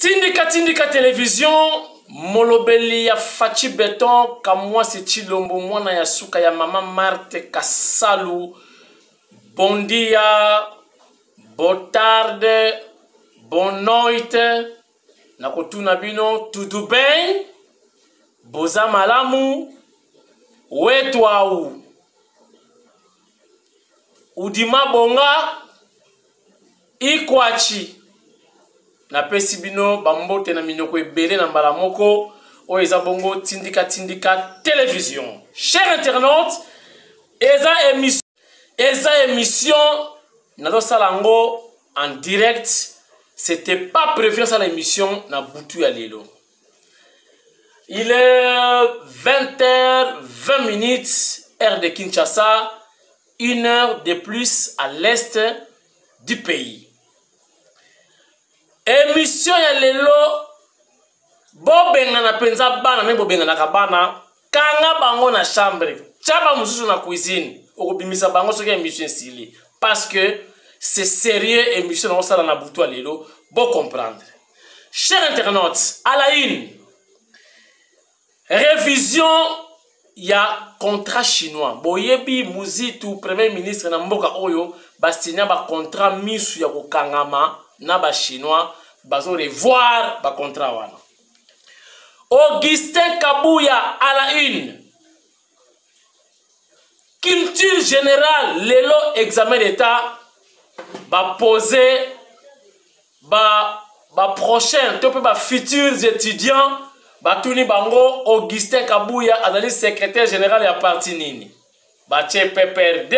Tindika Tindika Television, molobeli ya Fatshi Beton, Kamwasi Tshilombo, mwana ya suka ya mama Marthe Kasalu. Bon dia, botarde, bonoite, nakotuna bino tudo bem, boza malamu, wetuau, udima bonga, Ikwachi napesi bino bambote na minoko ebele na mbala moko oyo eza bongo tindika tindika television. Cher internaute, eza émission, eza émission nazosala yango en direct, c'était pas prévu nasala émission na butu ya lelo. Il est 20h20 minutes heure de Kinshasa, une heure de plus à l'est du pays. Émission ya lelo, bobengana mpenza bana ndenge bobenganaka bana, kanga bango na chambre, tya ba mosusu na cuisine, okobimisa bango soki émission esili, parce que c'est sérieux. Émission nakosala na butu ya lelo, bocomprendre. Cher internaute, à la une, révision ya contrat chinois. Boyebi Muzitu, premier ministre na mboka oyo, basinya ba contrat misu ya kokangama na ba chinois, bazo revoir ba contrat wana. Augustin Kabuya à la une. Culture générale, lelo examen d'État ba poser ba prochain to pe ba futurs étudiants, batuni bango Augustin Kabuya azali secrétaire général ya parti nini? Batie PPRD,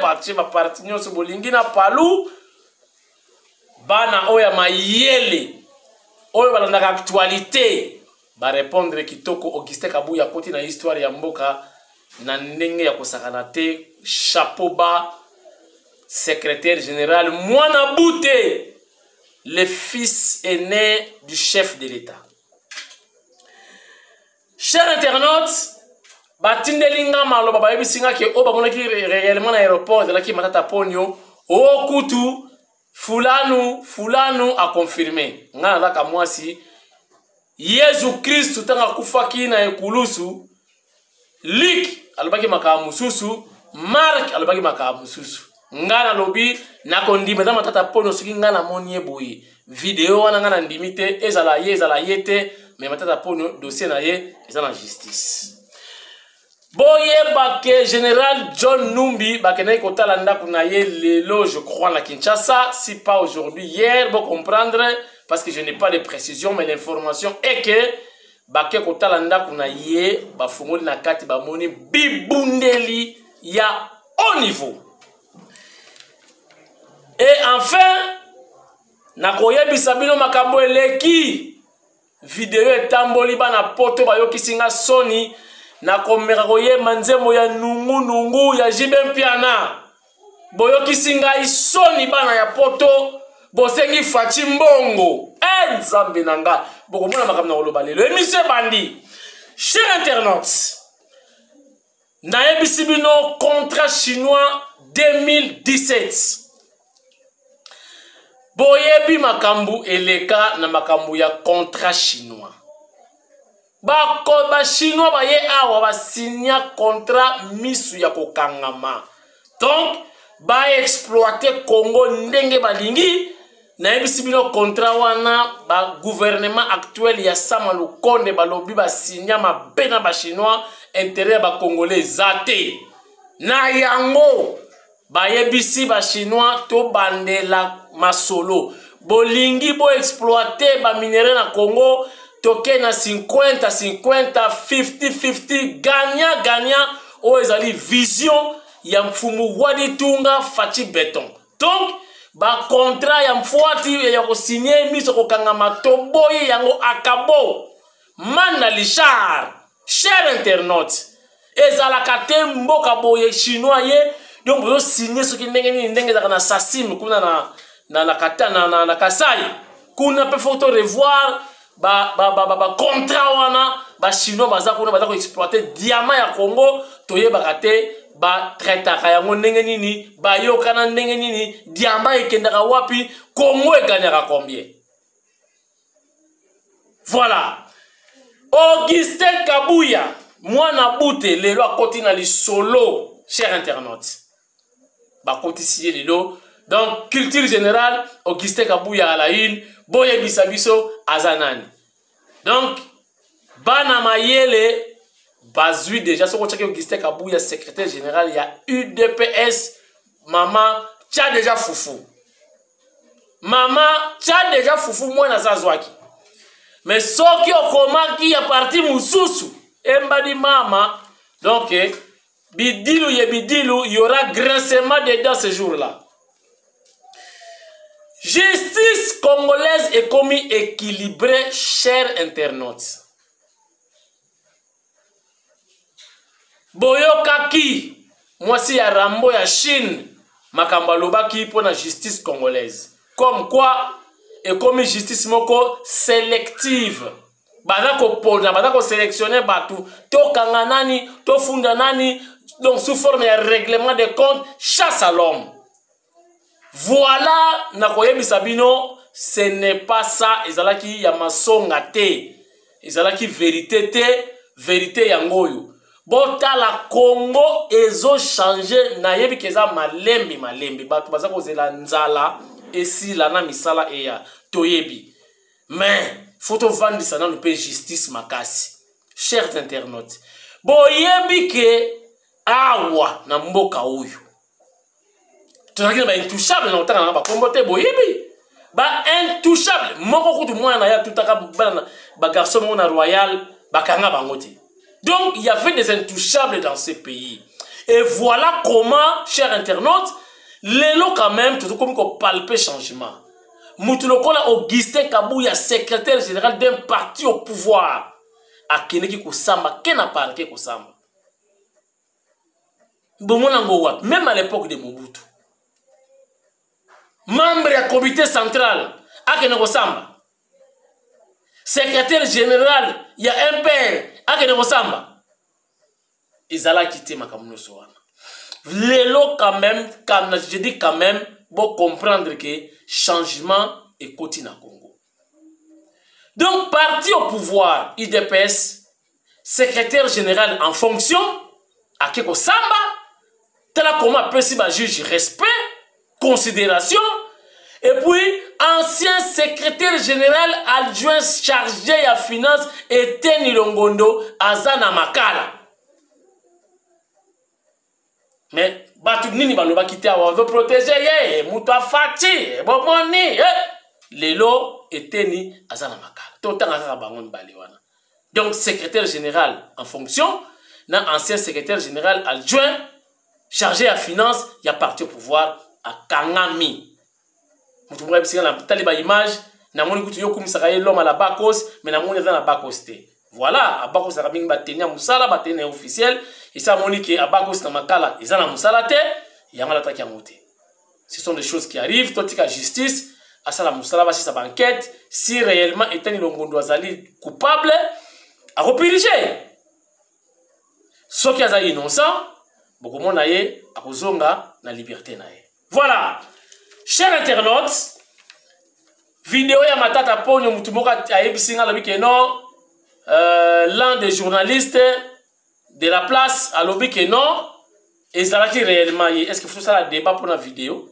batie ba parti nyonso bolingi na palu. Bana oyo ya mayele oyo balandaka actualité ba répondre kitoko. Augustin Kabuya akoti na histoire ya mboka na ndenge ya kosakana te. Chapeau bas, secrétaire général Mwana Bute, le fils aîné du chef de l'État. Chers internautes, batindeli nga maloba, bayebisi nga ke oyo bamonaki réellement na aéroport ezalaki Matata Ponyo. O kutu fulanu fulanu a confirmé. Nga nazalaka mwasi Yesu Kristu ntango akufaki na ekulusu, Luc alobaki makambo mosusu, Marc alobaki makambo mosusu. Nga nalobi nakondima eza Matata Ponyo soki nga namoni ye boye video wana, nga nandimi te ezala ye, ezala ye te, mais Matata Ponyo dossier na ye eza na justice. Boyeba ke général John Numbi bakendaki kotala ndako na ye lelo, je crois na Kinshasa, si pas aujourd'hui, hier, bo comprendre parce que je n'ai pas de précision, mais l'information est que bake kotala ndako na ye, bafungoli na kati, bamoni bibundeli ya haut niveau. Et enfin, nakoyebisa bino makambo eleki video etamboli, bana poto bayokisi nga soni. Nakomeka koyemba nzembo ya nungunungu ya JB Mpiana. Boyokisi ngai soni, bana ya poto, bosengi Fatshi mbongo. E Nzambe na nga, bokomona makambo na koloba lelo. Émission ebandi. Cher internaute, nayebisi bino contrat chinois 2017. Boyebi makambo eleka na makambo ya contrat chinois. Ba chinois baye awa, basinya contrat misu ya kokangama, donc baexploite Congo ndenge balingi. Nayebisi bino contrat wana, bagouvernement actuel ya Sama Lukonde balobi basinya mabe na bachinois, intérêt ya bacongolais eza te na yango. Bayebisi bachinois tobandela masolo, bolingi boexploite baminerais na Congo, toke na 50 50, 50 50, gagnant gagnant. Oyo ezali vision ya mfumu Waditunga Fatshi Beton. Donc bacontrat ya mfwati ya kosinye miso kokangama, toboyi yango. Akabo Manda Richard, cher internaute, ezalaka te mboka boye chinois ye, donc bozosinye soki ndenge nini, ndenge ezalaka na Sasim kuna na Kasai kuna mpe faut to revoir bacontrat wana. Bachinois baza kuna, baza koexploite diamant ya Congo, toyebaka te batraitaka yango ndenge nini, bayokana ndenge nini, diamant ekendaka wapi, Congo eganyaka combien. Voilà. Augustin Kabuya, mwana bute lelo akoti na lisolo, cher internaute. Bakotisi ye lelo. Donc culture générale, Augustin Kabuya à la une, boyebisa biso aza nani. Donc bana mayele bazwi déjà soki otiaki Augustin Kabuya secrétaire général ya UDPS, mama tia déjà fufu. Mama tia déjà fufu mwana aza azwaki. Mais soki okomaki ya parti mosusu embadi mama, donc bidilu ye bidilu, il y aura grincement dedans ce jour-là. Justice congolaise ekomi équilibrée, chers internautes. Boyokaki mwasi ya Rambo ya Chine makambo alobaki mpo na justice congolaise, comme quoi ekomi justice moko sélective, baza kopona, baza kosélectionne bato, tokanga nani, tofunda nani, donc sous forme ya règlement de compte, chasse à l'homme. Voilà, nakoyebisa bino, ce n'est pas ça, ezalaki ya masonga te, ezalaki vérité te, vérité yango oyo. Botala Congo ezo changer, nayebi ke eza malembe malembe, bato baza kozela nzala esila na misala eya, toyebi. Mais faut tovandisa nanu mpe justice makasi. Chers internautes, boyebi ke awa na mboka oyo tozalaki na ba intouchable, na kotanga na bakombo te, boyebi ba intouchable moko kutu mwana na ye atutaka bana ba garçon moko na Royal, bakanga bango te. Donc il y avait des intouchables dans ce pays. Et voilà comment, chers internautes, lelo quand même tozokomi kopalper changement. Mutu lokola Augustin Kabuya, secrétaire général d'un parti au pouvoir, akendeki kosamba ke na parquet kosamba. Bomona ngo wapi? Même à l'époque de Mobutu, membre ya comité central akende kosamba, secrétaire général ya MPR akende kosamba, ezalaki te makambo nyonso wana. Lelo quand même, quand, je dis quand même, bo comprendre que changement ekoti na Congo. Donc parti au pouvoir UDPS, secrétaire général en fonction ake kosamba, tala comment apesi ba juge respect, considération. Et puis ancien secrétaire général adjoint chargé ya finance Eteni Longondo aza na makala. Mais bato nini balobaki te awa, veut protéger ye, moto afati bomoni lelo Eteni aza na makala. Totanga kaka bango mibale wana. Donc secrétaire général en fonction na ancien secrétaire général adjoint chargé ya finance ya parti au pouvoir akangami. Moto moko ayebisi nga na tali ba image, namoni kutu yo okumisaka ye l'homme à la Bakos, mais namoni aza na Bakos te. Voilà, Abakos azalaka mingi bateni ya mosala, bateni ya officiel, esi amoni ke Abakos na makala eza na mosala te, yango alataki yango te. Ce sont des choses qui arrivent. Totika justice asala mosala, basisa ba enquête, si réellement Eteni Longondo azali coupable, akopurige. Soki azali innocent, bokomona ye akozonga na liberté na ye. Voilà, chers internautes, vidéo ya Matata Ponyo, mutu moko ayebisi nga, alobi ke non, l'un des journalistes de la place alobi ke non, ezalaki réellement ye. Est-ce que faut ça débat pour la vidéo?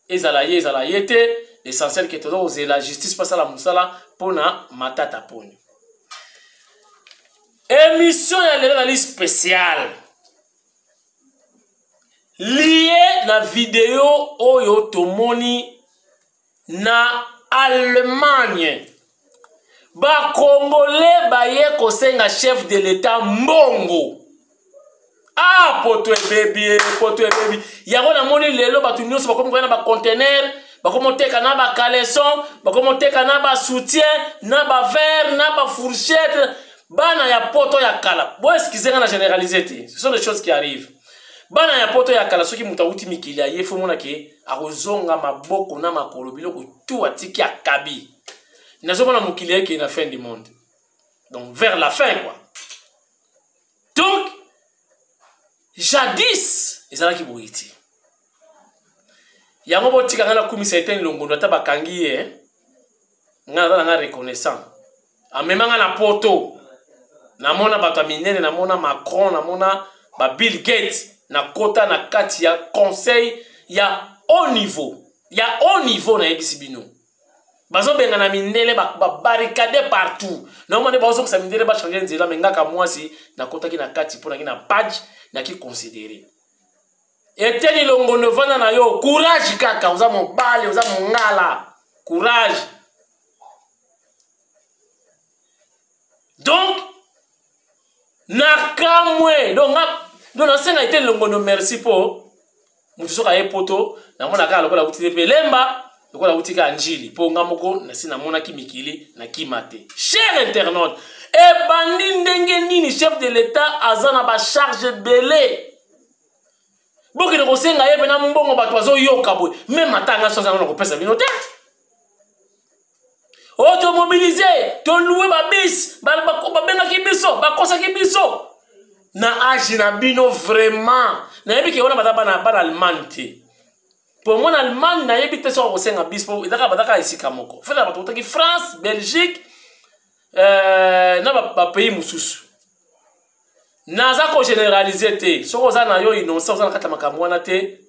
Ezala ye, ezala ye te, l'essentiel que tozo kozela justice pasala mosala mpona Matata Ponyo. Émission ya lelo ezali spéciale lié na vidéo oyo tomoni na Allemagne. Ba Congolais baye kosenga chef de l'État mbongo. Ah, poto ebebi, poto ebebi. Yango namoni lelo bato nyonso bakomi koya na ba conteneur, bakomi koteka na ba caleçon, bakomi koteka na ba soutien, na ba verre, na ba fourchette. Bana ya poto ya kala, bo excusez nga na généraliser te, ce sont des choses qui arrivent. Bana ya poto ya kala, soki moto awuti mikili aye, fo mona ke akozonga maboko na makolo, biloko tout atiki akabi. Nazomona mokili eke na fin du monde, donc vers la fin quoi. Donc jadis ezalaki boye te. Yango botika nga nakumisa Eteni Longondo, ata bakangi ye, nga naza nanga reconnaissant. Amema nga na poto. Namona bato ya minene, namona Macron, namona ba Bill Gates, nakota na kati ya conseil ya haut niveau. Ya haut niveau nayebisi bino. Bazobengana mindele ba barricade partout. Naomona nde bazongisa mindele ba changer nzela, me ngaka mwasi nakotaki na kati mpo naki na badge naki considérer. Eteni Longondo vanda na yo, courage kaka, oza mobali, oza mongala, courage. Donc nakamwe, donc nga donc nasenga Eteni Longondo merci mpo moto soki aye poto namona kaka lokola awuti te mpe lemba lokola awuti kaka njili mpo nga moko nasi namonaki mikili na kima te. Cher internaute, ebandi ndenge nini chef de l'etat aza na bacharge ebele, bokende kosenga ye mpena mbongo, bato bazoyoka boye, meme ata nga soki na kopesa bino te. Oyo tomobilize, tolue babis, babengaki biso, bakosaki biso na age na bino. Vraiment nayebi ke wana baza bana bana Allemagne te, po mwana Allemagne nayebi te soki akosenga bis, po ezaka bazaka esika moko fela bato otaki France, Belgique, na bapays mosusu. Naza kogénéraliser te, soki oza na yo innocent, oza na kati ya makambo wana te,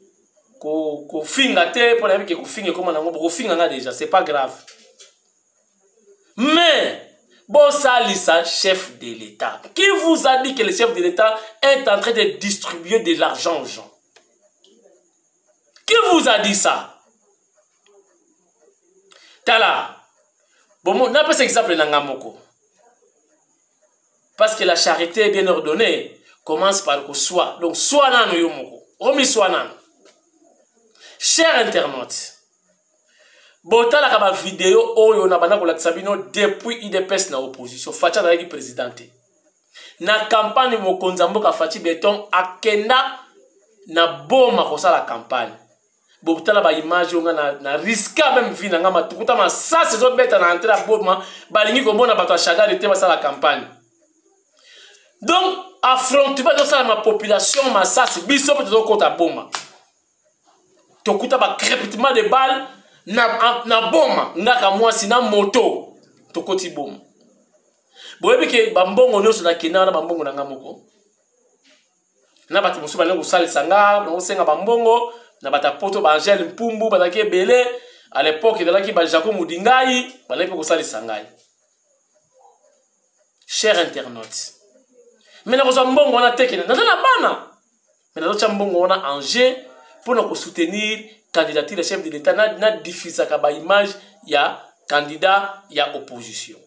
kofinga te, mpo nayebi ke kofinga ekoma nango, bokofinga nga déjà, c'est pas grave. Mais bosalisa chef de l'État. Qui vous a dit que le chef de l'État est en train de distribuer de l'argent aux gens? Qui vous a dit ça? Tala, bon, napesa exemple na nga moko, parce que la charité bien ordonnée commence par soi. Donc soi nano yo moko, omiswa nano. Cher internaute, botalaka bavideo oyo na banda kolakisa bino depuis UDPS na opposition. Fatshi azalaki président te. Na campagne, mokonzi ya mboka Fatshi Béton akenda na Boma kosala campagne. Botala baimage oyo nga na risquer même vie na nga, matukuta masasi ezobeta na entrée ya Boma, balingi komona bato ya Shadary te basala campagne. Donc affrontement ezosalama, population, masasi, biso mpe tozokota Boma, tokuta bacrépitement de balle na Boma. Ngaka mwasi na moto tokoti Boma. Boyebi ke bambongo nyonso nakenda wana, bambongo na nga moko, na bato mosusu balingi kosalisa nga, bangosenga bambongo na bato ya poto, baangele Mpumbu bazalaki ebele à l'époque, ezalaki bajaco Mudingai, bazalaki mpe kosalisa ngai. Cher internaute, me nakozwa mbongo wana te, kende naza na bana, me nazotya mbongo wana en jeu mpona kosoutenir candidature ya chef de l'État. Na diffusaka baimage ya candidat ya opposition.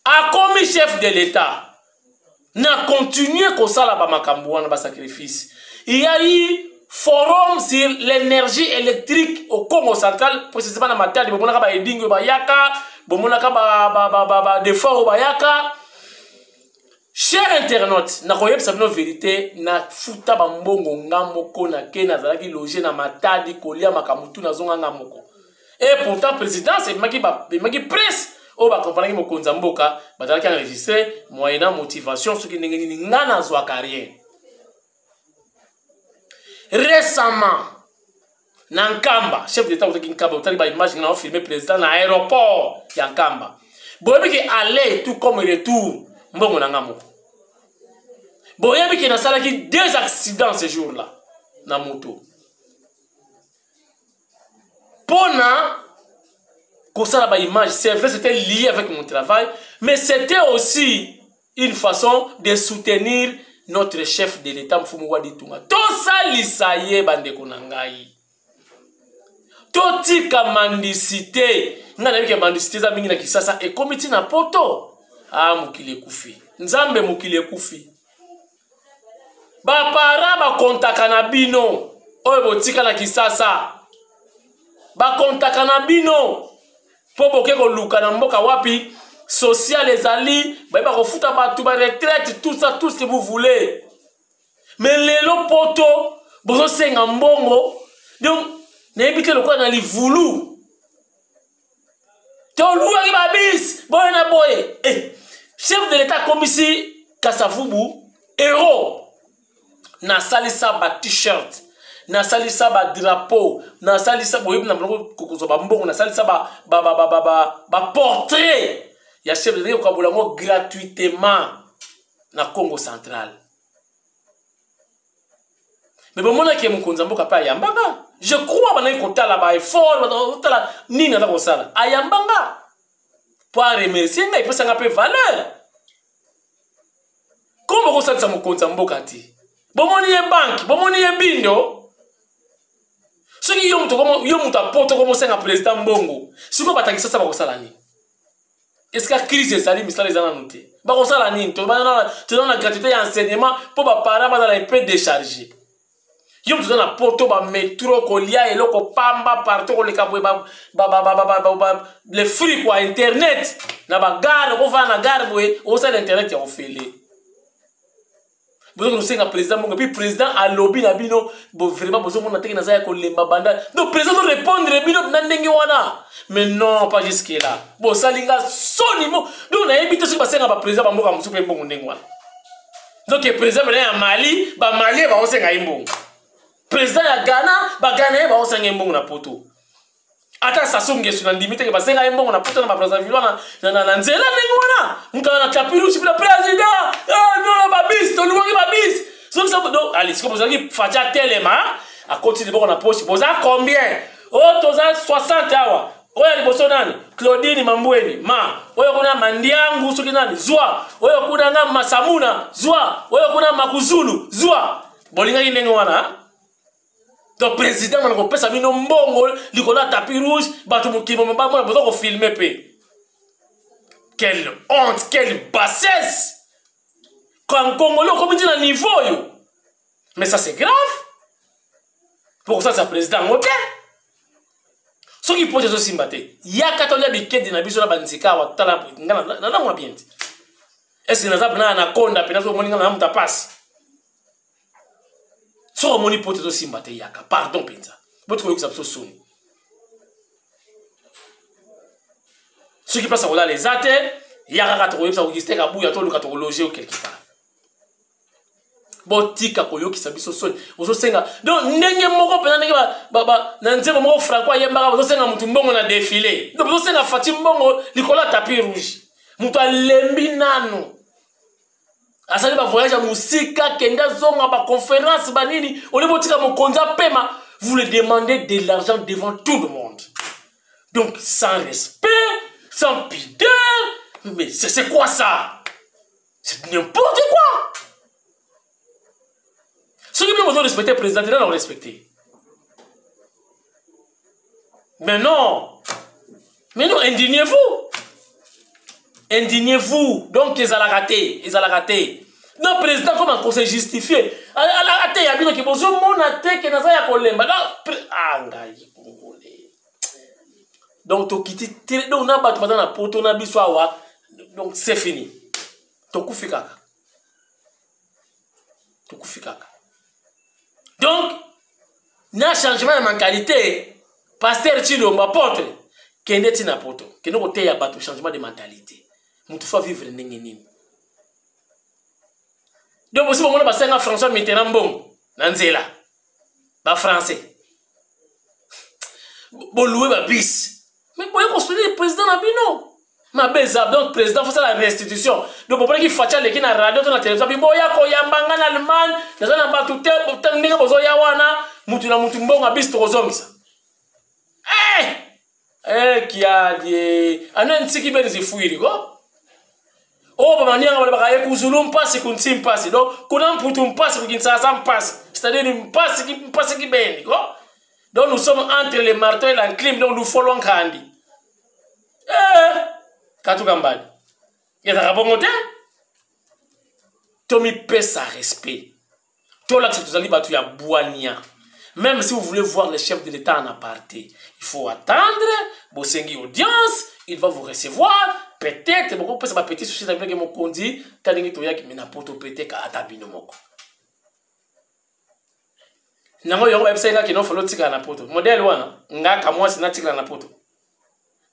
Akomi chef de l'État, na continue kosala bamakambo wana, basacrifice. Il y a eu forum sur l'énergie électrique au Congo Central, précisément na Matadi. Bomonaka baedingi oyo bayaka, bomonaka badefort oyo bayaka. Cher internaute, nakoyebisa bino vérité, nafuta bambongo nga moko, nake, nazalaki logé na Matadi, kolia makambo tu, nazonga nga moko. Et pourtant présidence ebimaki presse oyo bakompanaki mokonzi ya mboka, bazalaki enregistré moyennant motivation soki ndenge nini, nga nazwaka rien. Récemment na Nkamba, chef d'État otaki Nkamba, otali baimage nga na filme président na aéroport ya Nkamba. Boyebi ke aller tout comme retour, mbongo na nga moko. Boyebi ke nasalaki deux accidents ce jour là na moto mpona kosala baimage. C'est vrai, c'était lié avec mon travail, mais c'était aussi une façon de soutenir notre chef de l'État, Mfumu Waditunga. Tosalisa ye, bandeko na ngai, totika mendicité. Ngai nayebi ke mendicité eza mingi na Kisasa, ekomi ntina poto. Ah, mokili ekufi, Nzambe, mokili ekufi. Bapara bakontaka na bino oyo botika na Kisasa, bakontaka na bino mpo boke koluka na mboka wapi social ezali, bayeba kofuta bato baretraite, tout ça, tout ce que vous voulez. Mais lelo poto bozosenga mbongo, donc nayebi te, lokola na livulu toluwaki babis boye na boye. Chef de l'État akomisi Kasavubu héros. Nasalisa ba t-shirt, nasalisa badrapeau, nasalisa, boyebi na biloko kozwa bambongo, nasalisa baportrait. ya chef de kokabola yango gratuitement na Congo central. Mais bomonaki ye mokonzi ya mboka mpe ayambanga. Je crois bandaki kotala ba effort, kotala nini aza kosala. Ayambanga mpo aremercier ngai, epesa ngai mpe valeur. Komo bokosalisa mokonzi ya mboka te. Bomoni ye banki, bomoni ye bindo. Soki yo moto yo moto apoto komosenga président mbongo, sikoyo bato ya Kinshasa bakosala nini? Esika crise ezali, misala eza nanu te, bakosala nini? Toza na gratuité ya enseignement mpo baparent bazala un peu déchargé. Yo moto oza na poto, bametro, kolia eloko pamba partout, koleka boye, le fruit quoi, internet na bagare, okofanda na gare boye, osala internet ya ofele. Bozoki kosenga président mbongo, puis président alobi na bino bo vraiment bozomona teke naza ya kolemba banda. Donc président azo répondre bino na ndenge wana, mais non, pas jusque là. Bosali nga soni mo. Donc nayebi te soki basenga ba président ba mboka mosusu mpe mbongo ndenge wana. Donc président mena ya Mali, ba Malien baosenga ye mbongo, président ya Ghana, ba Ghanéen baosenga ye mbongo na poto. Ata Sassou Nguesso na ndimi teke basenga ye mbongo na poto na babrazzaville wana na nzela ndenge wana, moto na tapis rouge bila président, ah, non, babis tolukaki babis sokisa. Donc allez, sikoyo bozalaki Fatshi atelema, akoti liboko na poche. Boza combien? Oyo toza 60 awa. Oyo ya liboso nani? Claudine Mambweni ma oyo kuna Mandiangu soki nani zwa, oyo kuna nga Masamuna zwa, oyo kuna Makuzulu zwa. Bolingaki ndenge wana. Donc président wana kopesa bino mbongo likolo ya tapis rouge, bato mokili bamona, boza kofilme mpe. Quelle honte, quelle bassesse! Quand Congolais okomi ti na niveau oyo, mais ça c'est grave. Po kosalisa président yango te, soki poche ezosimba te, yaka tolia bikedi na biso na banzika awa. Tala nga naza mwa bien te. Est-ce naza mpena na konda mpena? Soki omoni nga na moto apasi, soki omoni pote ezosimba te, yaka. Pardon mpenza, boti koyokisa biso soni. Soki place ya kolala eza te, ya kaka tokoyebisa Augustin Kabuya, toluka tokologe yo quelque part. Botika koyokisa biso soni. Ozosenga donc ndenge moko mpenza ndenge na nzembo moko Franco ayembaka, bozosenga motu mbongo na défilé. Donc bozosenga Fatshi mbongo likolo ya tapis rouge. Moto alembi nanu, asali bavoyage ya mosika, kende azonga, baconférence banini, olie botika mokonzi apema. Vous le demandez de l'argent devant tout le monde, donc sans respect, sans pudeur. Mais c'est quoi ça? C'est n'importe quoi. Soki bino bozo respecter président te, nana respecter? Mais non, mais non, indignez-vous, indignez-vous. Donc ezalaka te, ezalaka te. Non, président comme conseil justifié ateya bino ke bozomona te ke naza ya kolemba. Ah, ngai congolais, donc tokiti te. Donc na bato baza na poto na biso awa, donc c'est fini, tokufi kaka, tokufi kaka. Donc na changement ya mentalité, pasteur Tshilombo, apôtre, kende ntina poto, kende koteya bato changement de mentalité. Motu faut vivre ndenge nini? Donc bosi bomona basenga François Mitterrand mbongo na nzela, bafrançais boluwe babisi, mais boye kosoutenir président na bino mabe eza. Donc président fosala restitution. Donc bomonaki Fatshi aleki na radio to na télévision, bi boya koyamba nga na Allemagne, naza na bato te. Ndenge bozoya wana, mutu na mutu mbongo abisi, tokozongisa. Eh! Eh, kiadie ane ntiki beni zifuiri ko oyo bamanianga balobaka ye kuzulu mpasi kunti mpasi. Donc kuna mputu mpasi kukinsasa mpasi, c'est-à-dire mpasi mpasi kibeni ko. Donc nous sommes entre le marteau et l'enclume. Donc lufolo nkandi, eh, katuka mbali ezalaka bongo te. Tomipesa respect, tolakisa tozali bato ya bwania. Même si vous voulez voir le chef de l'État en aparté, il faut attendre. Bosengi audience, il va vous recevoir. Peut-être bokopesa bapetit souci na bino ke mokonzi ta ndenge toyaki me na poto, peut-être ata bino moko nango yango bayebisaki kaka kino falo otikala na poto. Modele wana ngaka mwasi natikala na poto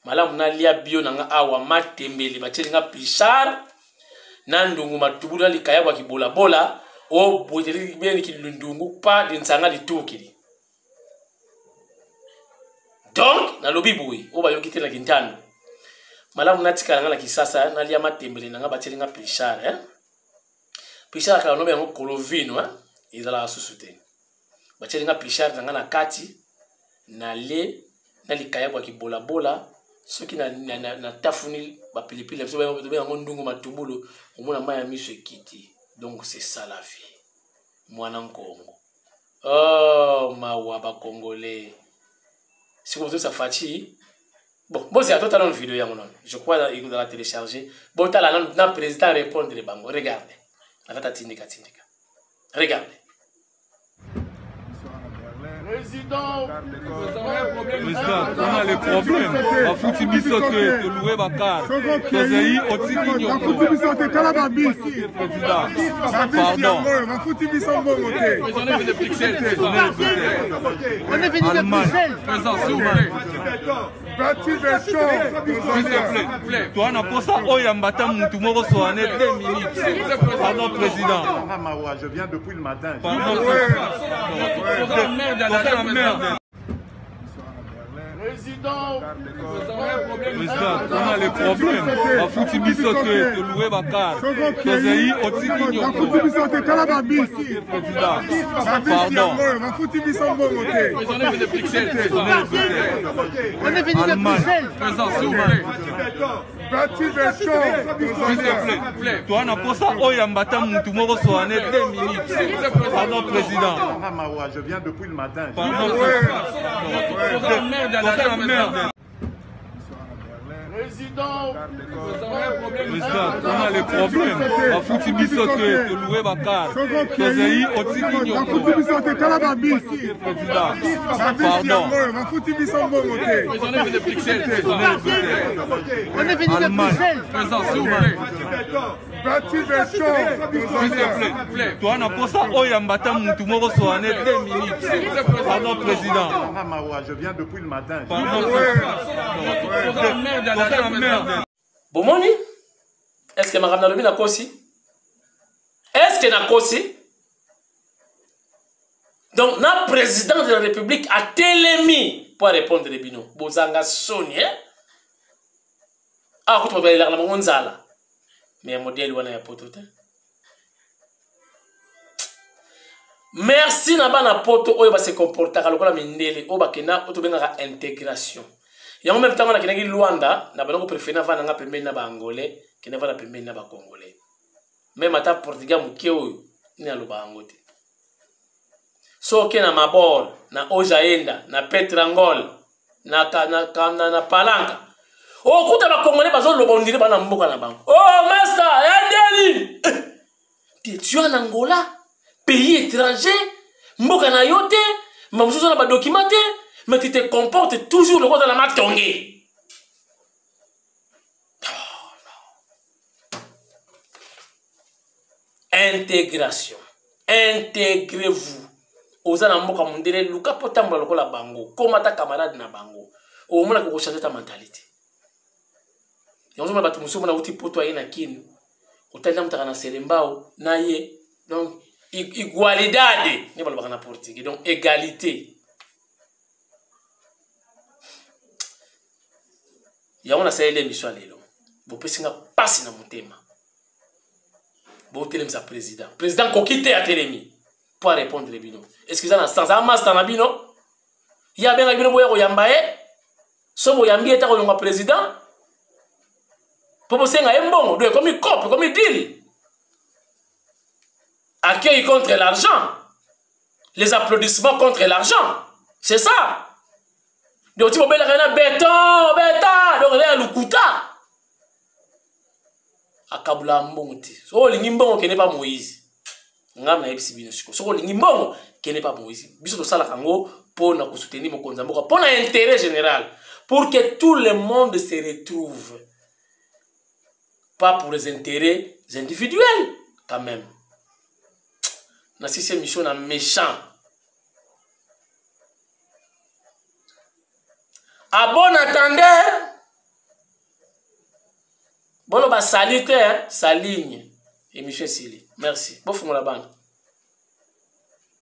malamu, nalia bio na nga awa, matembele batieli nga pichard na ndungu matubulu na likayabo ya kibolabola o bweteli beni kilundungu pa linsanga litukili. Donc nalobi boye, oyo bayoki te na kintando. Malamu natikala nga na Kisasa, nalia matembele na nga, batieli nga Pichard, hein? Pichard kala nobe yango kolovino, hein? Ezalaka susu te. Batieli nga Pichard na nga na kati, nalie na likayabu ya kibolabola, soki na, na, na, na tafuni bapilipili na biso tobenga yango ndungu matubulu, omona mai ya miso ekiti. Donc c'est ça la vie. Mwana Nkongo. Oh, mawa ba Congolais. Sikoyo bozobisa Fatshi. Bon, bozela totala nanu video yango nanu. Je crois ekozala télécharger. Botala nanu na président répondre bango. Regardez. Akata tindika tindika. Regardez. Président, on a les problèmes. Bafuti biso te, tolouer bakar. Tozei otiki nyongo. Bafuti biso te, tala ba bisi. Président, pardon. Bafuti biso mbongo te. On est venu de Bruxelles. On est venu de Bruxelles. Président, s'il vous plaît. Toi na posa oyo mbata mutu moko soane 2 minutes. Pardon président. Je viens depuis le matin. Pardon. Toza na merde. Président, Président, on a les problèmes. Bafuti biso te, tolouer bakar. Tozei otiki nyongo. Bafuti biso te, tala ba bisi. Président, pardon. Bafuti biso mbongo te. On est venu de Bruxelles. On est venu de Bruxelles. Président, s'il vous plaît. Toi na posa oyo mbata mutu moko soane 2 minutes. Pardon président. Je viens depuis le matin. Pardon. Toza na merde. Président, Président, on a les problèmes. Bafuti biso te, tolouer bakar. Tozei otiki nyongo. Bafuti biso te, tala ba bisi. Président, pardon. Bafuti biso mbongo te. On est venu de Bruxelles. On est venu de Bruxelles. Président, s'il vous plaît. Toi na posa oyo mbata mutu moko soane 2 minutes. Pardon président. Je viens depuis le matin. Pardon. Toza na merde. Bomoni? Est-ce que makambo nalobi nakosi? Est-ce que nakosi? Donc na président de la République atelemi pour répondre bino. Bozanga soni, hein? Ah, kutu bato balelaka na bango nzala. Mais ya modèle wana ya poto te. Merci na bana poto oyo ba se comportaka lokola mindele oyo bakenda oyo tobengaka intégration. Yango même ntango nakendaki Luanda na banda ko préférer navanda nga pembeni na ba Angolais kende vanda pembeni na ba Congolais. Même ata portugais moke oyo nini aloba yango te. Soki na Mabor, na Ojaenda, na Petrangol, na, na, na, na, na Palanka, okuta ba Congolais bazoloba ondire bana mboka na bango. Oh master, ya ndeni. Tu es en Angola, pays étranger, mboka na yo te, ma mosusu na ba document te, mais tu te comportes toujours lokola na matonge. Intégration. Intégrez-vous. Oza na mboka mondele, luka po tambola lokola bango, koma ta camarade na bango. Omona ko changer ta mentalité. Yango mona bato mosusu mona uti poto aye na Kin. Otali na mutaka na Selembao na ye. Donc igualdade ne balobaka na portugais. Donc égalité. Yango nasaleli émission ya lelo. Bopesi nga pasi na motema. Botelemisa président. Président koki te atelemi pour répondre bino. Est-ce que ça na sens? Master na bino? Ya benga bino boya koyamba ye? So boyambi ye ta kolonga président? Po bosenga ye mbongo, donc ekomi coop, ekomi deal. Accueil contre l'argent. Les applaudissements contre l'argent. C'est ça. Donc tu bobelaka na béton, béton, donc ya lukuta. Akabula mbongo te. Soki olingi mbongo kende pa Moïse. Nga nayebisi bino siko. Soki olingi mbongo kende pa Moïse. Biso tosalaka yango mpo na kosoutenir mokonzi ya mboka, mpo na intérêt général, pour que tout le monde se retrouve, pas pour les intérêts individuels quand même. Na sisi émission na méchant. À bon entendeur, bolo ba salite, hein, saligne. Émission esili. Merci. Bofungola bana.